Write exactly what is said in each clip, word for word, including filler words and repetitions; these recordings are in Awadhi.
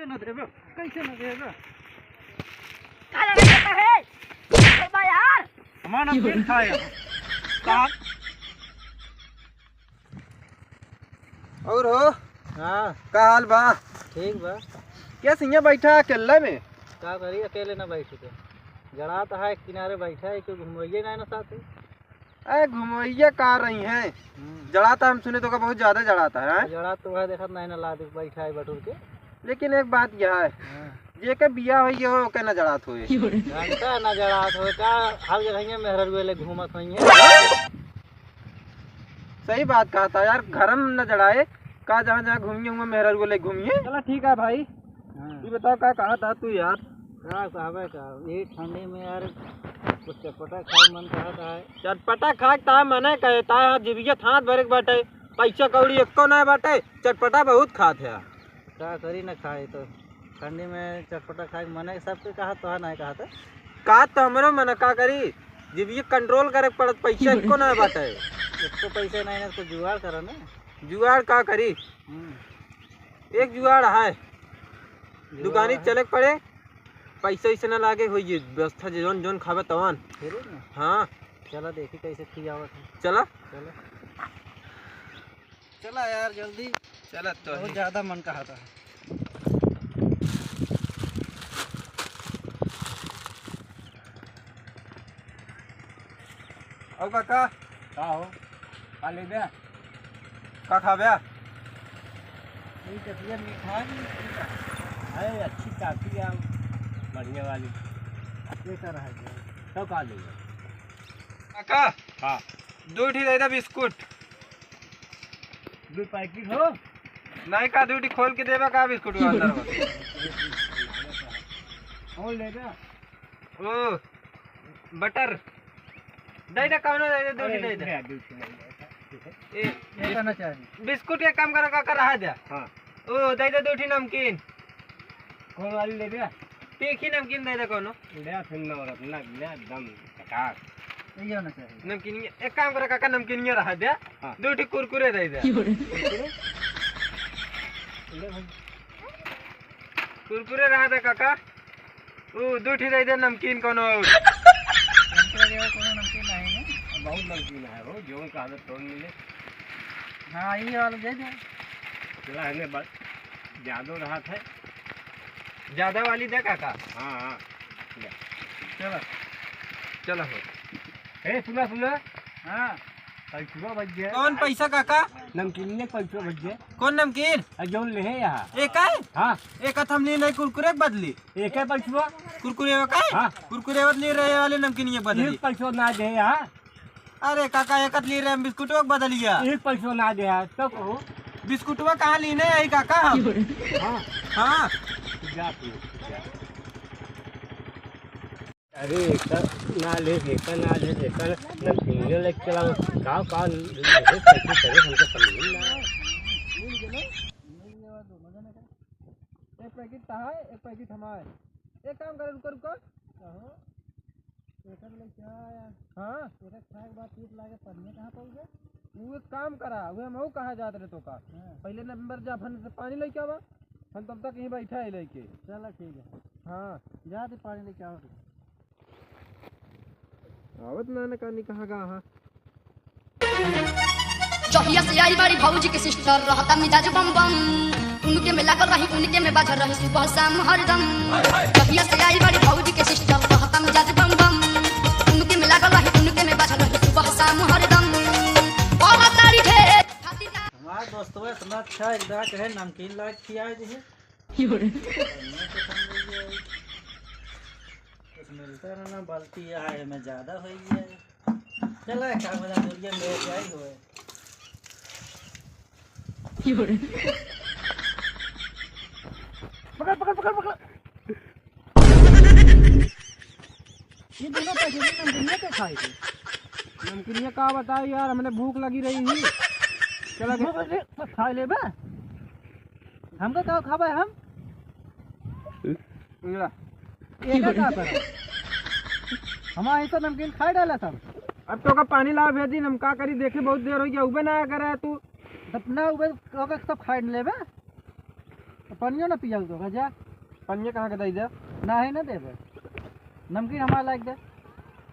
ना देबे, कैसे ना देबे? काला नहीं करता है। ए बा यार। हमारा नमकीन खाए। कहाँ? और हो? हाँ। का हाल बा? ठीक बा। क्या सिंह बैठा अकेला में? का करी, अकेले ना बैठ के। जड़ात है एक किनारे बैठा है, कोई घुमवइये ना, ना साथ। अरे घुमवइया का रही हैं? हम्म। जड़ाता हम सुने तो का बहुत ज्यादा जड़ाता है, हैं? जड़ात तो है, देखत नहीं ना, लाद बैठा है बटुर के। लेकिन एक बात यह है, हाँ। जेके बिया होई हो, ओके ना जड़ात होए। जानता ना जड़ात होए का, हर जगह ये मेहररुए ले घूमत होई है। सही बात कहा था यार, घर में न जड़ाए का, जहाँ जहाँ घूमिए हुए मेहररुए ले घूमिए। चला ठीक है भाई, हाँ। ये बताओ का कहा था तू यार? का कहबे का, ये ठंडी में यार कुछ चटपटा खाए मन कहत है। चटपटा खाए ता मने कहे ता, यहाँ जिबिया थात भरे के बाटे, पैसा कौड़ी एको ना बाटे, चटपटा बहुत खात है। का करी ना खाए तो, ठंडी में चटपटा खाए के मने सबके कहत तो है, नहीं कहत है। का तो हमरो मन का करी, जिबिया कंट्रोल करे के पड़त, पैसा एको ना बाटे। एक तो पैसा नहीं ना, तो जुगाड़ करो ना। जुगाड़ का करी? हम्म। एक जुगाड़ है, जुगाड़ दुकानी है। चले के पड़े, पैसा वैसा ना लागे, होई ये व्यवस्था जे जौन जौन खावे तवन। फिर ना? हाँ। चला देखी कैसे खियावत है। चला। चला। चला यार जल्दी। चला तो बहुत ही। ज्यादा मन कहत है। और काका? का हो? का लेबे? का खाबे? ई कथिया मिठाई। अरे अच्छी काफी है, बढ़िया वाली। ये कर रहा है? तो का लेबे? काका? हाँ। दो ठी दे दे बिस्कुट। दो पैकेट हो? नहीं का, दो ठी खोल के देबे का बिस्कुट अंदर में? खोल लेबे। ओ, बटर। दे दे, कौनो दे दे, दो अरे, ठी दे दे। ले, दो ठी ले ले। ए, ये करना चाहिए। बिस्कुट एक काम करो, काका, रहा दे। हाँ। ओ, दे दे, दो ठी नमकीन। कौन वाली लेबे? तीखी नमकीन दे दे कौनो। ले, फिर नवरत्ना, ले, एकदम झकास। यही होना चाहिए। नमकीन, एक काम करो, काका, नमकीनिया रहा दे। हाँ। दो ठी कुरकुरे दे दे। कुरकुरे? ले भाई। कुरकुरे रहा दे, काका। ऊ, दू ठी दे दे नमकीन कौनो और। हमके लगे वो कौनो नमकीन नहीं है। बहुत नमकीन है वो, जो कहबे तौन मिले। हाँ, ये वाला दे दे। चला, हमें बस ज्यादा रहा था। ज्यादा वाली दे काका। हाँ, हाँ। ले। चला। चला हो। ए, सुना, सुना। हाँ। पैसवा बच गया। कौन पैसा काका? नमकीनिया के पैसवा बच गया। कौन नमकीन? आ, जौन लेहे यहाँ। एक है? हाँ। एक हम लिए नहीं कुरकुरे के बदली। एक है पैसवा। कुरकुरे का है? हाँ। कुरकुरे बदली रहे वाले नमकीनिया बदली। एक पैसवा ना दे यहाँ। अरे काका, एक लिए रहे हम बिस्कुटवा के बदलिया। एक पैसवा ना दे यहाँ, तो कहो। बिस्कुटवा कहाँ लीने आई काका हम? हाँ। हाँ। जा तू, जा। अरे, एकर ना ले, एकर ना ले, एकर नमकीनिया लेके चला। का, का ले, कैसे करे, हमको समझ में ना आवे। एक पैकेट तहार, एक पैकेट हमार। एक काम करे, रुका, रुका। कहो। एकर ले क्या आया? हाँ। एकर खाए के बाद पेट लागे, पनिया कहाँ पाऊंगे? वो एक काम करा, वो हम कहा जात रहे तो का। हाँ। पहले नंबर जा, फन से पानी लेके आवा, हम तब तक यहीं बैठा है लेके। चला, ठीक है। हाँ। जा, तू पानी लेके आवा। आवत ना, ना, कानी कहाँ गा हा? जहिया से आई बाड़ी भौजी के सिस्टर, रहता मिजाज बम बम। उनके में लागल रही, उनके में बाझल रही सुबह शाम हरदम। जहिया से आई बाड़ी भौजी के सिस्टर, रहता मिजाज बम बम। उनके में लागल रही, उनके में बाझल रही सुबह शाम हरदम। बोला तारी ढेर, खाती ना। हमार दोस्तवा इतना अच्छा एकदम कहे नमकीन लाग खिया दे। कुछ मिलता रहना, बाल्टी यहाँ है, हमें ज्यादा हो गया है। चला, का बोला, बोलिए, ले जाई होए। पकड़, पकड़, पकड़, पकड़। ये दोनों पैकेट नमकीनिया के खाए थे। नमकीनिया का बताई यार, हमने भूख लगी रही ही। चला के भूख लगी, तो खा ले बे। हमका का खाबे हम? ला। ये का, का करे? हमारा ऐसा नमकीन खाए डाला सब। अब तो का पानी ला भेजी, हम का करी, देखे बहुत देर हो गया, उबे ना करे तू। तब ना उबे, ओके सब खाए लेबे। तो पनियो ना पिया तो, जा। पनिया कहाँ के दे दे? ना है ना देबे। नमकीन हमार लाइक दे।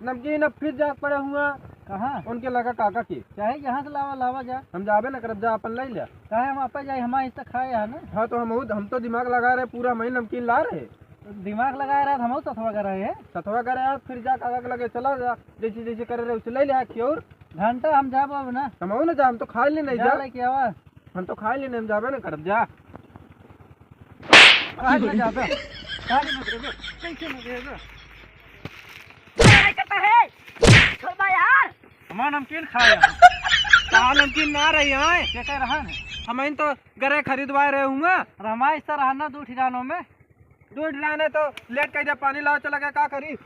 नमकीन अब फिर जाके पड़े हुआ। कहाँ? उनके लगा काका के। चाहे जहाँ से लावा, लावा जा। हम जाबे ना करब, जा अपन ले ले। काहे हम आपे जाई, हमारे हिस्सा खाए है ना। हाँ तो हम, हम तो दिमाग लगा रहे, पूरा महीन नमकीन ला रहे। दिमाग लगाए रहत, हमहू सथवा करे है। सथवा करे रहत, फिर जा काका के लगे चला जा, जैसे जैसे करे रहे उसे ले ले आके और। घंटा हम जाब अब ना। हमहू ना जा, हम तो खाए ले नहीं जा जा। लेके आवा। हम तो खाए ले नहीं, हम जाबे ना करब जा। काहे ना जाबे? काहे ना देबे? कैसे ना देबे? क्या करता है? छोड़बा यार। हमार नमकीन खाए। कहाँ नमकीन ना रही है? के कह रहा है? हम इन तो गरे खरीदवाए रहे हुआ। और हमारे इस तरह ना दो ठिकानों में। दो ठिकाने तो लेट कर जा, पानी लाओ चला गया, का करी?